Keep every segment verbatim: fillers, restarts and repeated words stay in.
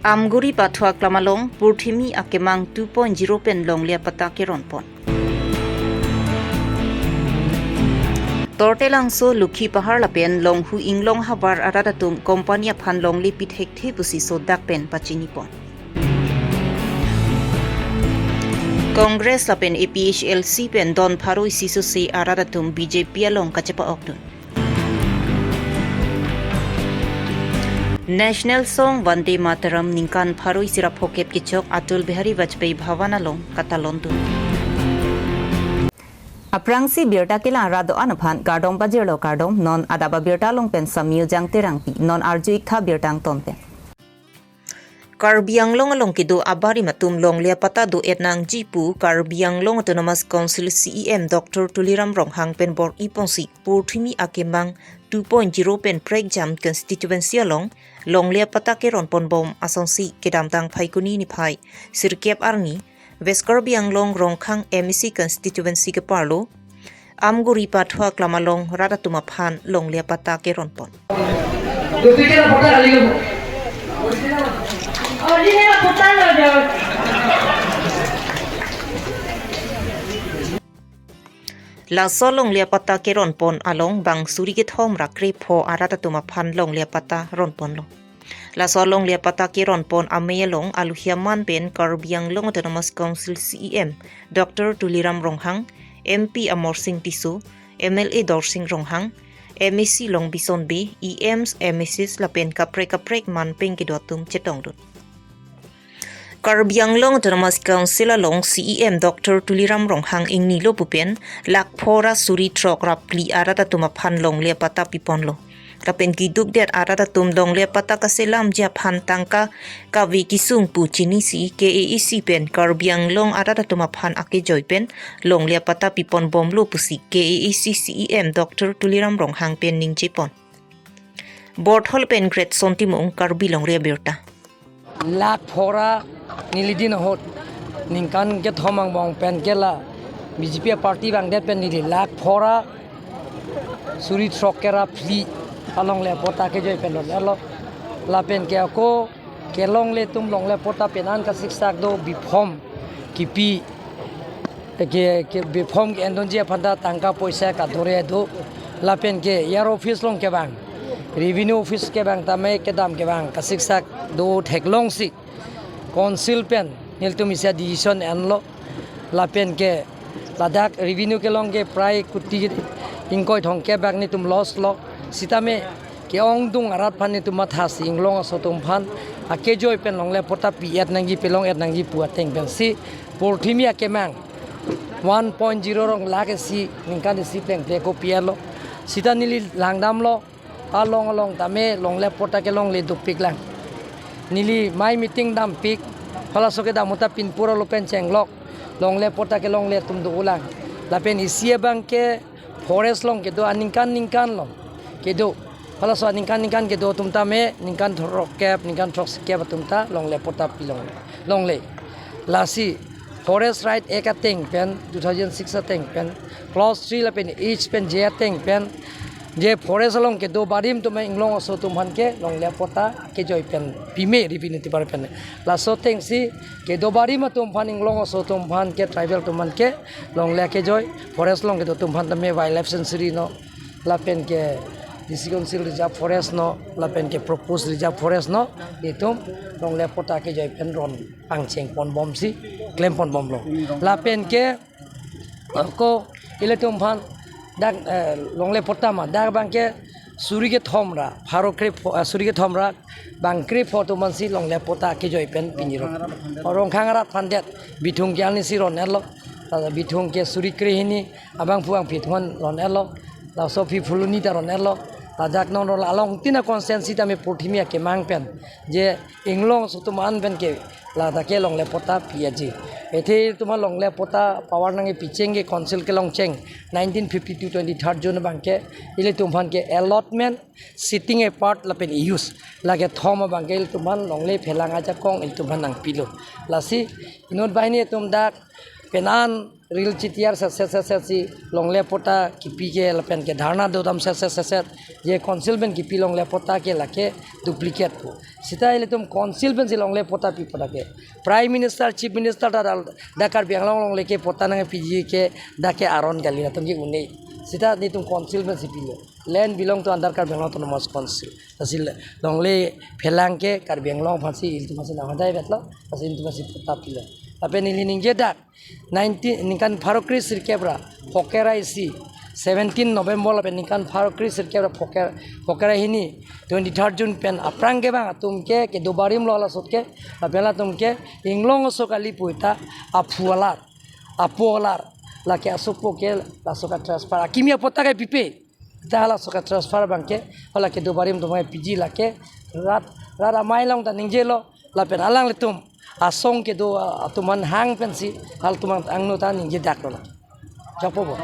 Amguri Pathua Klam along Purthimi Akemang two point zero pen longle apatta keron pon. Tortelangso Lukhi Pahar lapen Longhu Inglong havar arat atum company aphan longle pi thekthe pusi sodak pen pachini pon. Congress lapen A P H L C pen don pharo isi sose arat atum B J P along kachepa-ok dun. National song Vande Mataram ningkan pharo isi ra phokep kechok Atal Bihari Vajpayee Bhavan along katalon dun. Aphrangsi birta kelang arat do-an aphan kardom pajirlo, kardom. Non adap abirta along pen Samyu Jang Terangpi, non arju-ik tha birta angton pen. Karbi Anglong along kedo abarim atum longle apatta do-et nangji pu Karbi Anglong Autonomous Council C E M Doctor Tuliram Ronghang pen bor-i ponsi Purthimi Akemang two point zero pen Prekjam constituency along longle apatta keron pon bom asonsi kedamtang Phaikuni niphai sirkep arni West Karbi Anglong Rongkhang M A C constituency keparlo Amguri Pathua Klam along rat atum aphan longle apatta keron pon. Laso longle apatta keron pon along bang suri kethom ra krepho arat atum aphan longle apatta ron ponlo. Laso longle apatta keron pon amei along aluhi aman pen Karbi Anglong Autonomous Council C E M Doctor Tuliram Ronghang, M P Amarsing Tisso, M L A Dorsing Ronghang, M A C Longbison Bey, E Ms, M A Cs lapen kaprek kaprek man pen kedo atum chetong dun. Karbi Anglong Autonomous Council along C E M Doctor Tuliram Ronghang ingnilo pupen lakh pho ra suri throk ra phli arat atum aphan longle apatta piponlo. Lapen keduk det arat atum longle apatta kaselamji aphan tangka kave kesung pu chinisi K A A C pen Karbi Anglong arat atum aphan akejoi pen longle apatta pipon bomlo pusi K A A C C E M Doctor Tuliram Ronghang pen ningje pon. Borthol pen Great Son Timung, Karbi Longri Abirta. Lakh pho ra neli din ahut ningkan kethom angbong pen ke la B J P party vangdet pen neli lakh pho ra suri throk ke ra phli alongle apatta kejoi pen ron-etlo. Lapen ke ako kelongle atum longle apatta penan kasiksak do, biphom kipi ke, ke biphom ke-endunji aphan ta tangka poisa kadore do. Lapen ke E R O office along kevang, revenue office kevang tame kedam kevang kasiksak do theklongsi council pen nelitum isi a-decision enlo. Lapen ke ladak revenue kelong ke prai kuti ingkoi thomkep bak nelitum loss lo. Sitame ke-ongdung arat aphan nelitum mathasi inglong aso atum aphan akejoi pen longle apatta pi-et nangji, pelong-et nangji pu ateng pensi Purthimi Akemang one point zero rong lakh isi ningkan isi plengple ako pi-etlo. Sita neli langdamlo, along along tame longle apatta kelongle dopik lang. Neli mai meeting dampik, halaso kedam ahut ta pinpur alo pen chenglok longle apatta kelongle atum do-o lang. Lapen isi abang ke forest along kedo aningkan ningkan along kedo, halaso aningkan ningkan kedo atum tame ningkan throkkep, ningkan throksikep atum ta longle apatta pilong longle. Lasi Forest Right Act ateng pen, two thousand six ateng pen, clause three lapen H pen J ateng pen, je forest along kedo barim atum inglong aso atum aphan ke longle apatta kejoi pen pime revenue department. Laso atengsi kedo barim atum aphan, inglong aso atum aphan ke, tribal atum aphan ke longle akejoi, forest along kedo atum aphan tame wildlife sanctuary no, lapen ke district council reserve forest no, lapen ke proposed reserve forest no, itum longle apatta kejoi pen ron pangcheng pon bomsi klem pon bomlo. Lapen ke ako ilitum aphan dak, eh, longle apatta ma dak abang ke suri kethom ra pharo krepho, eh, suri kethom ra bang krepho atum aphansi longle apatta kejoi pen pini ron. Rongkhang arat aphan det, Bithung ke arnisi ron-etlo. Ladak Bithung ke suri krehini, abangphu abangphi atum aphan ron-etlo. Laso aphi Phuloni ta ron-etlo. Ladak non ron along tin a-constituency tame Purthimi Akemang pen je inglong aso atum an pen ke ladak ke longle apatta pi-etji. Athe itum aphan longle apatta power nangkepi cheng ke council kelong cheng nineteen fifty-two twenty-third June abang ke ilitum aphan ke allotment, setting apart lapen use, lake thom abang ke ilitum aphan longle phelang ajakong ilitum aphan nangpilo. Lasi inut banghini atum dak Penang ril chitiar set set set set si longle patta kipi ke lapen ke dharna dodam set set set set, je council pen kipi longle patta ke lake duplicate pu. Sita ilitum council pen si longle patta pi patta ke. Prime Minister, Chief Minister ta dal da Karbi Anglong longle ke patta nangpiji ke dak ke aron kali, latum ke un-e. Sita netum council pen si pilo. Land belong to under Karbi Anglong Autonomous Council. Lasi longle phelang ke Karbi Anglong aphan si ilitum aphan si nang hadai vetlo. Lasi ilitum aphan si patta pilo. Lapen ili ningje dak nineteen, ningkan pharo kre sirkep ra phokera isi, seventeen November lapen ningkan pharo kre sirkep ra phoker, phokera hini, twenty-third June pen aphrang ke bang atum ke kedo barim lo hala asot ke, lapen latum ke inglong aso kali pu ta aphu alar, apo alar, lake asopo ke laso ka transfer akimi apatta ke pipe. Ta halaso ka transfer abang ke, hala kedo barim atum ke piji lake, rat, rat amei along ta ningjelo, lapen alanglitum asong kedo atum aphan hang pensi, halatum angno ta ningje daklo la. Jakpo bo.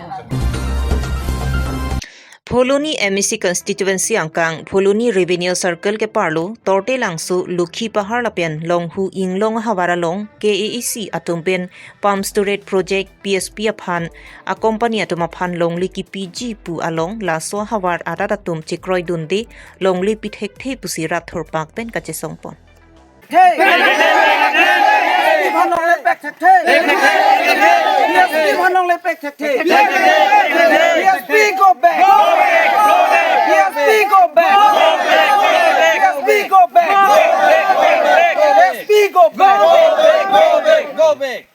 Phuloni M A C constituency angkang Phuloni Revenue Circle keparlo Tortelangso, Lokhi Pahar lapen Longhu Inglong ahavar along K A A C atum pen pump storage project P S P aphan a company atum aphan longle kipiji pu along laso ahavar arat atum chekroidunde, longle pithekthe pusi rat thurpak pen kachesongpon. Hey! P S P aphan longle pek thekthe. P S P aphan longle pek thekthe. P S P go back. P S P go back. P S P go back. P S P go back. Go back. Go back.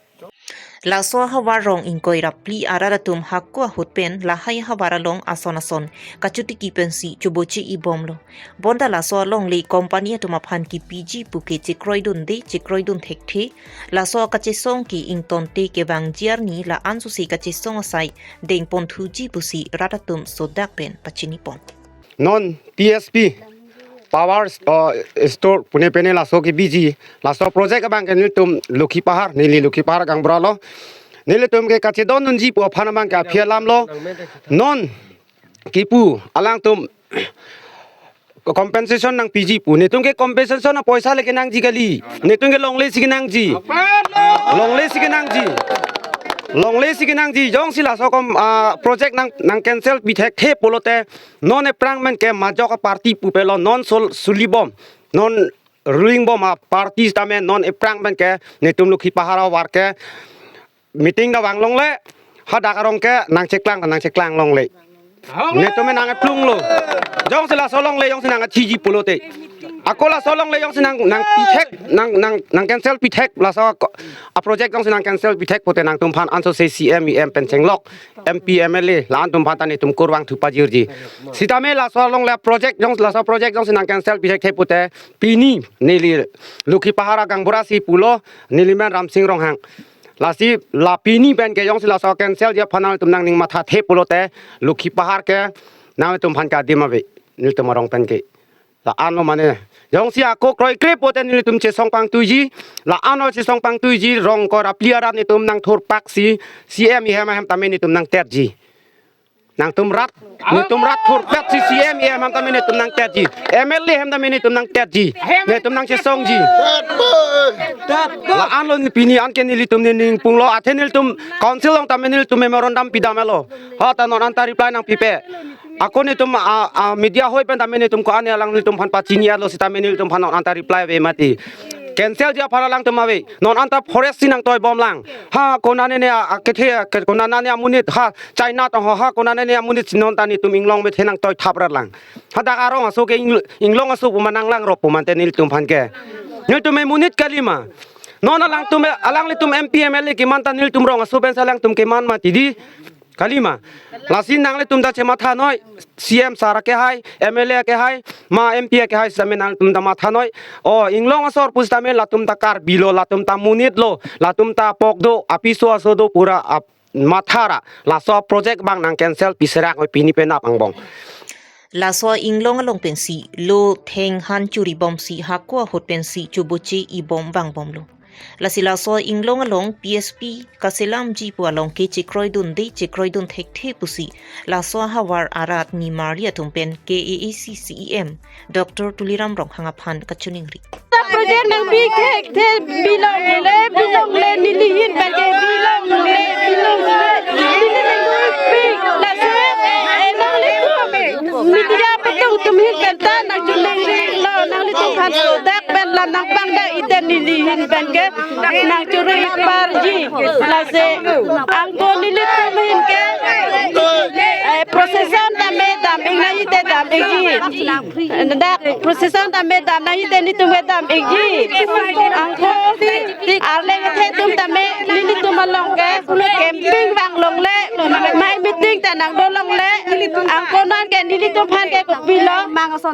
Laso ahavar rong ingkoi ra phli arat atum hako ahut pen lahai ahavar along ason ason kachotiki pensi choboche-i bomlo. Bonta laso alongle company atum aphan kipiji pu ke chekroidunde, chekroidun thekthe. Laso kachesong ke ingtonte kevangji arni la-an susi kachesong asai dengponthuji pusi rat atum sodak pen pachinipon. Non P S P power, uh, store pune pene laso kepiji, laso project abang ke nelitum Lokhi Pahar, neli Lokhi Pahar gaonbura lo. Nelitum ke kachedondunji pu aphan abang ke aphi alam lo. Non kipu alangtum compensation nangpiji pu. Netum ke compensation apoisa le kenangji kali. Netum ke longle si kenangji. Longle si kenangji. Longle si kenangji. Jongsi laso kom, ah, project nang, nang cancel pithekthe pulote non aphrang pen ke majok a party pupelo, non sol sulibom, non ruling bom a party tame non aphrang pen ke netum Lokhi Pahar ahavar ke meeting ta vang longle, hadak arong ke nangcheklang, nangcheklang longle. Netum nang eplung lo. Jongsi laso longle jongsi nangchiji pulote, ako laso longle jongsi nang, nang pithek, nang, nang, nang cancel pithek, laso ko-, a project jongsi nang cancel pithek pute nangtum aphan anso se C M, E M pen chenglok, M P, M L A, la-an atum aphan ta netum kurvangthu pajirji. Sitame laso longle project jong, laso project jongsi nang cancel pithekthe pute, pini neli Lokhi Pahar gaonbura si pulo, neli men Ramsing Ronghang. Lasi la pini pen ke jongsi laso cancel ji aphan nangtum nangning mathathe pulote, Lokhi Pahar ke nangtum aphan ke adim ave, nelitum arong pen ke. La-an lo mane. Jongsi ako kroikre pute nelitum chesong pangtuiji, la-an lo chesong pangtuiji, rong ingkoi ra phli arat netum nangthurpak si, C M E M ahem tame netum nangterji. Nangtum rat, netum rat thurpak si C M E M ahem tame netum nangterji. M L A ahem tame netum nangterji. Netum nangchesongji. La-an lo pini anke nelitum nening punglo, athe nelitum council along tame nelitum memorandum pidamlo. Ha ta non anta reply nangpipe. Ako netum a, a media hoi pen tame netum ko-an alang nelitum aphan pachini-etlo sitame nelitum aphan non anta reply ave mati. Cancel ji aphan alangtum ave. Non anta forest si nangtoibomlang. Ha konane ne a, a kethe, ke, konane ne amonit, ha China tong ho, ha konane ne amonit si non ta netum inglong methe nangtoithap rarlang. Hadak arong aso ke ing-, inglong aso pu ma nanglangrop pu mante nelitum aphan ke. Nelitum emonit kalima. Non alangtum, alanglitum M P, M L A keman ta nelitum rong aso pensi alangtum keman mati di. Kalima. Lasi nanglitum ta chemathanoi, C M sir akehai, M L A akehai, ma M P akehai sitame nangtum ta mathanoi. O, inglong asor pusitame latum ta Karbi lo, latum ta monit lo, latum ta pok do, apiso aso do pura ap-, mathara. Laso project abang nang cancel piserak oi pini penap angbong. Laso inglong along pensi lo thenghan churibomsi hako ahut pensi choboche-i bom vangbomlo. Lasi laso inglong along P S P kaselamji pu along ke chekroidunde, chekroidun thekthe pusi laso ahavar arat nimarli atum pen K A A C C E M Doctor Tuliram Ronghang aphan kachiningri. Project nangpi thekthe, bilongle, bilongle, nelihin pen ke bilongle, bilongle, nelihin pi, lasi, eh, nanglitum media atum atum ahin pen ta nangchiningri lo, nanglitum aphan sodak pen lam nangpangdak ite nelihin pen ke nangchuri parji, lasi anke nelitum ahin ke, eh, procession tame dam-ik nangji te dam-ikji. Dak procession tame dam nangji te nelitum ke dam-ikji. Anke arleng athe atum tame nelitum along ke camping vang longle, mai meeting ta nangdo longle. Anke non ke nelitum aphan ke kopilo,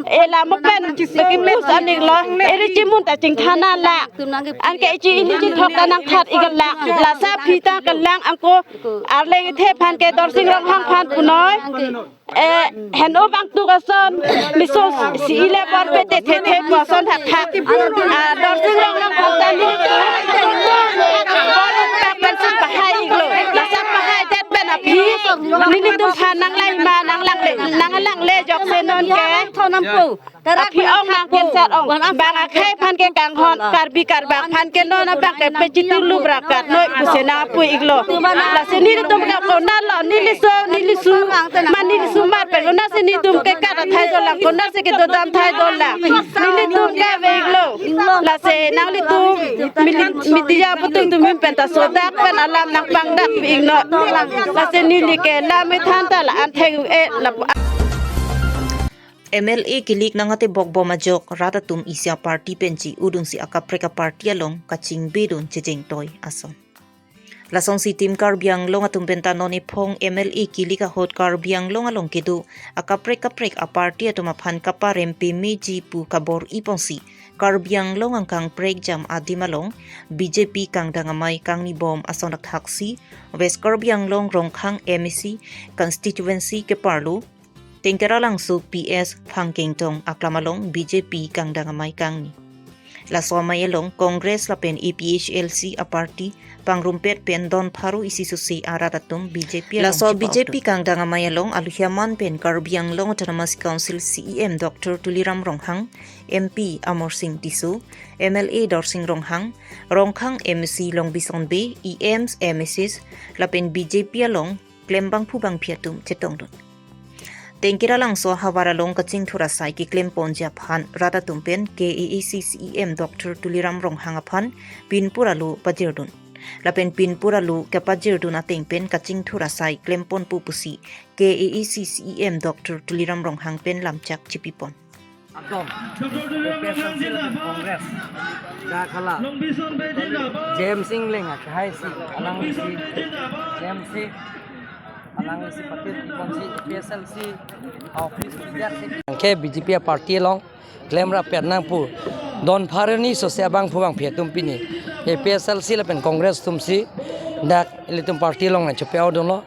e lam pen kipus aning lo, eri chimun ta chingthana la. Anke ichi ili chithok ta nangthat-ik la. Lasi aphi ta kelang anke arleng athe aphan ke Dorsing Ronghang aphan punoi. Eh, heno bangtuk ason, miso si ile bor pe te the the pu ason thakthak. Ah, Dorsing Ronghang aphan ta nelitum bor tak pen si pahai-iklo. Lasi pahaidet pen aphi nelitum aphan nanglai ma, nanglangle, nanglangle jokse non ke. Aphi ong nangkensar ong. Bang akhei aphan ke kanghon, Karbi Karbak aphan ke non abang ke pechitur lubra kat noi pusi nangpu-iklo. Lasi nelitum ke konat lo, neliso, nelisu, man nelisu mar pen konatsi nelitum ke kat athai dolang, konatsi kedodam athai dolang. Nelitum ke ave-iklo. Lasi nanglitum mili-, media atum ahin pen ta sodak pen alam nangpangdak pi-ik non. Lasi neli ke lam ethan ta la-an theng-e lapu. M L A kilik nangkatebok bom ajok rat atum isi aparty pen chi-udunsi akaprek aparty along kachingbedun chejengtoi ason. Lasonsi Team Karbi Anglong atum pen ta non ephong M L A kilik ahut Karbi Anglong along kedo akaprek kaprek aparty atum aphan kaparem pemeji pu kabor-i ponsi Karbi Anglong angkang prekjam adim along B J P kangdang amei kangni bom ason thakthaksi West Karbi Anglong Rongkhang M A C constituency keparlo Tengkeralangso P S Phangkengtong aklam along B J P kangdang amei kangni. Laso amei along Congress lapen A P H L C aparty pangrumpet pen don pharo isi susi arat atum B J P along laso chepok B J P dun. Kangdang amei along aluhiaman pen Karbi Anglong Autonomous Council C E M Doctor Tuliram Ronghang, M P Amarsing Tisso, M L A Dorsing Ronghang, Rongkhang M A C Longbison Bey, E Ms, M A Cs, lapen B J P along klem bangphu bangphi atum chetongdun. Tengkeralangso ahavar along kachingthur asai keklem ponji aphan rat atum pen K A A C C E M Doctor Tuliram Ronghang aphan pinpur alo pajirdun. Lapen pinpur alo kepajirdun ateng pen kachingthur asai klem ponpo pusi K A A C C E M Doctor Tuliram Ronghang pen lamchak chipipon. Akdom. A P H L C lapen Congress. Dak hala. J M C Engleng akhai si, alang si. J M C, alang si party pon si, A P H L C office biar si. Anke B J P aparty along klem rapet nangpo. Don pharo ni sose abangphu bangphi atum pini A P H L C lapen Congress atum si dak ilitum party along nangchepe-ok dunlo.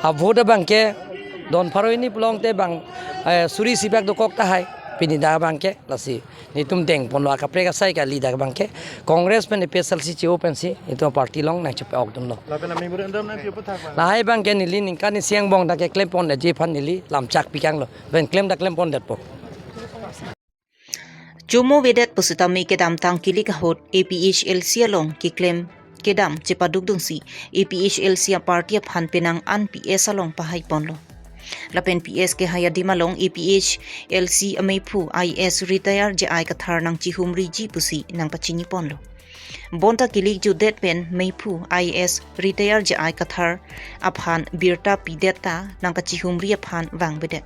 Avote abangke don pharo hini pulote bang, eh, suri isi bak dokok tahai. Pini dak abangke lasi nelitum dengponlo akaprek asai kali dak abangke. Congress pen A P H L C che-o pensi itum party along nangchepe-ok dunlo. Lapen amei buru endam nangpi aputhak bang. Lahai abangke neli ningkan isi angbong dak keklem pondetji aphan neli lamchak pikanglo. Pen klem dak klem pondetpo. Chomo avedet pusitame kedamtang kilik ahut A P H L C along keklem kedam chepadukdunsi A P H L C aparty aphan penang an P S along pahaiponlo. Lapen P S kehai adim along A P H L C ameiphu I A S retire J I Kathar nangchihumriji pusi nangpachiniponlo. Bonta kilik jutdet pen meiphu I A S retire J I Kathar aphan birta pidet ta nangkachihumri aphan vangvedet.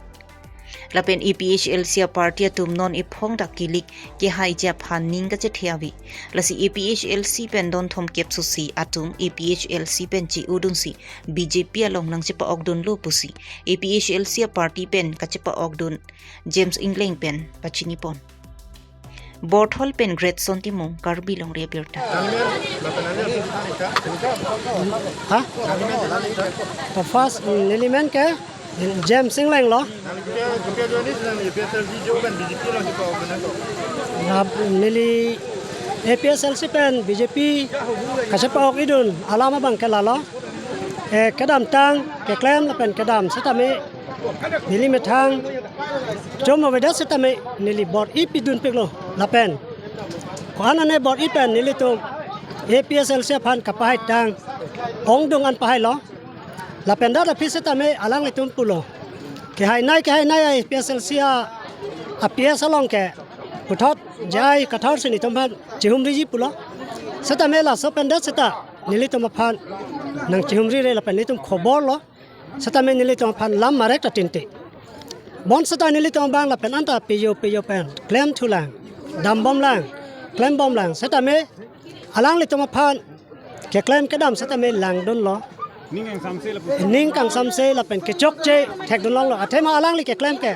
Lapen A P H L C aparty atum non ephong dak kilik kehaiji aphan ning kachethe ave. Lasi A P H L C pen don thomkep susi atum A P H L C pen che-odunsi B J P along nangchepa-okdunlo pusi A P H L C aparty pen kachepa-okdun James Engleng pen pachinipon. Borthol pen Greatson Timung, Karbi Longri Abirta. Ha? The first, mm, neli men ke James Engleng lo. Nap-, neli A P S L C pen B J P kachepa-ok-idun alam abang ke lalo. Eh, kedamtang keklem lapen kedam setame neli methang chom avedet setame neli bor-i pidunpiklo lapen ko-an ane bor-i pen nelitum A P S L C aphan kapahaitang ongdung an pahailo. Lapen dak aphi setame alanglitum pulo, kehainei kehainei A P S L C a, a P S along ke puthot J I Kathar si nelitum aphan chihumriji pulo. Setame laso pen det seta nelitum aphan nangchihumrire lapen nelitum khoborlo. Setame nelitum aphan lam marek ta tinte. Bonseta nelitum abang lapen anta pejo pejo pen klemthulang, dambomlang, klembomlang. Setame alanglitum aphan keklem kedam setame langdunlo. Ning kangsamse lapu. Ning kangsamse lapen kechokche thekdunlonglo. Athema alangli keklem ke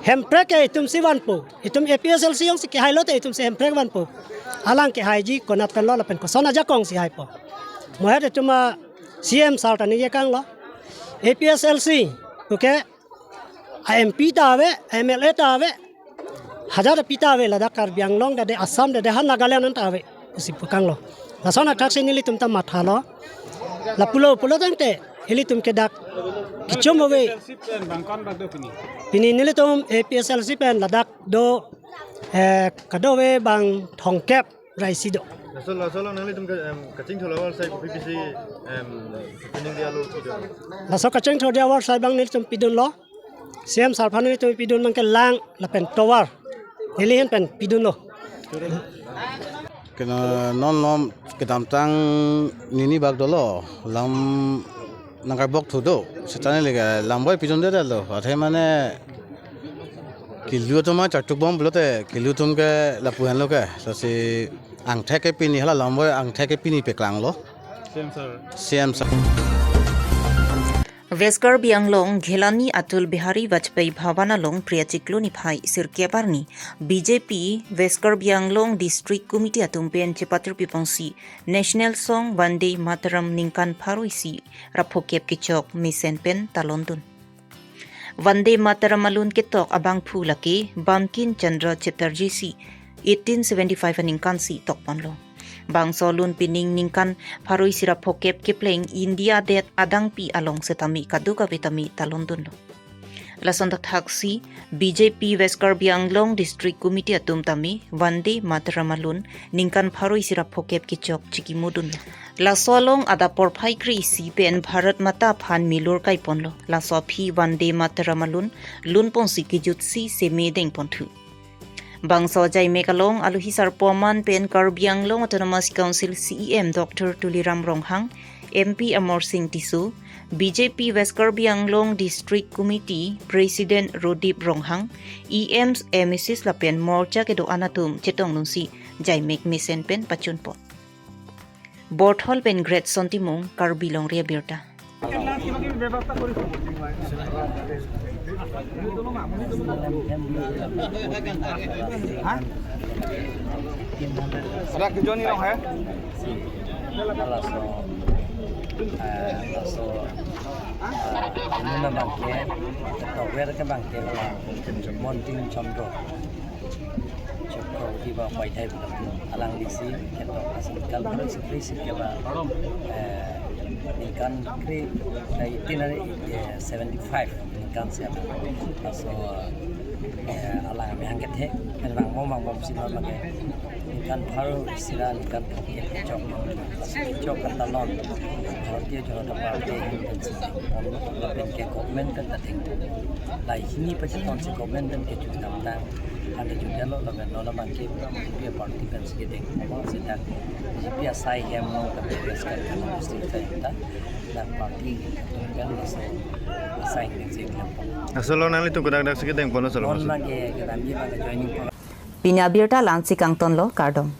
Hemprek ke itumsi vanpo. Itum A P S L C jongsi kehailo te itumsi Hemprek vanpo. Alang kehaiji konat penlo lapen koson ajakong si haipo. Mohet itum a C M sir ta ningje kanglo. A P S L C, okay? A M P ta ave, M L A ta ave, hajar api ta ave, ladak Karbi Anglong dade, Assam dade, ha Nagaland an ta ave, pusi pu kanglo. Lason athaksi nelitum ta mathalo. Lapulo pulo tangte ilitum ke dak kechom ave. P S L C pen bang ko-an bak do pini? Pini nelitum A P S L C pen ladak do, eh, kadokave bang thomkep ra isi do. Laso, laso along nanglitum ke, em, kachingthur avarsai kopi pisi, em, pining dia lo pidun? Laso kachingthur dia avarsai abang nelitum pidunlo. C M sir aphan nelitum pidun abang ke lang lapen tovar. Neli ahin pen pidunlo. Kena non lom kedamtang nini bak dolo. Lam nangkarbok thu do. Setane lega lamboi pidundetlo. Athema ne kelu atum ma chartuk bom pulote kelu atum ke lapu henlo ke. Lasi angthek ke pini hala lamboi angthek ke pini peklanglo. C M sir. C M sir. West Karbi Anglong Ghelani Atal Bihari Vajpayee Bhavan along Phre achiklo niphai sirkep arni B J P West Karbi Anglong District Committee atum pen chepatir pipongsi National Song Vande Mataram ningkan pharo isi ra phokep kechok mesen pen talondun. Vande Mataram alun ketok abangphu lake Bankim Chandra Chatterjee si eighteen seventy-five aningkan si tokponlo. Bangso alun pining ningkan pharo isi ra phokep kepleng India det adangpi along setame kadokave tame talondunlo. Lason thakthaksi B J P West Karbi Anglong District Committee atum tame Vande Mataram alun ningkan pharo isi ra phokep kechok chikimodunlo. Laso along adap porphai kre-isi pen Bharat Mata aphan milur kaiponlo. Laso aphi Vande Mataram alun lunponsi kejutsi seme dengponthu. Bangso ajaimek along alohi sarpo aman pen Karbi Anglong Autonomous Council C E M Doctor Tuliram Ronghang, M P Amarsing Tisso, B J P West Karbi Anglong District Committee President Rodip Ronghang, E Ms, M A Cs lapen morcha kedo-an atum chetongdunsi ajaimek mesen pen pachunpon. Borthol pen Great Son Timung, Karbi Longri Abirta. Ada kerja ni, Long, hai? Laso, eh, laso, eh, nuna bangke, tower ke bangke, Monting Chondro. Chokro kiba paithai alanglisi ketok ason kalpun sipri si keba, eh, ningkan kre, eh, eighteen, eh, seventy-five ningkan siap. Laso, eh, alang amehang kethe, pen bang mo bang bom si non lage ningkan pharo isi ra ningkan thomkep chok, chok katalon. Bharatiya Janata Party ahin pensi, lapen ke government kan ta thengpo. Lahei hini pachetonsi government pen kecho damtang. Ante judelo lapen non labang ke B J P party pensi kedeng. Abang seta B J P asai hem long tapi West Karbi Anglong district asai hem ta. Dak party pen asai, asai hem si kelam. Asolo nanglitum kodak dak si kedengponlo solo. Non lagi ke dan di mana joining program. Pini abirta la-ansi kangtonlo, kardom.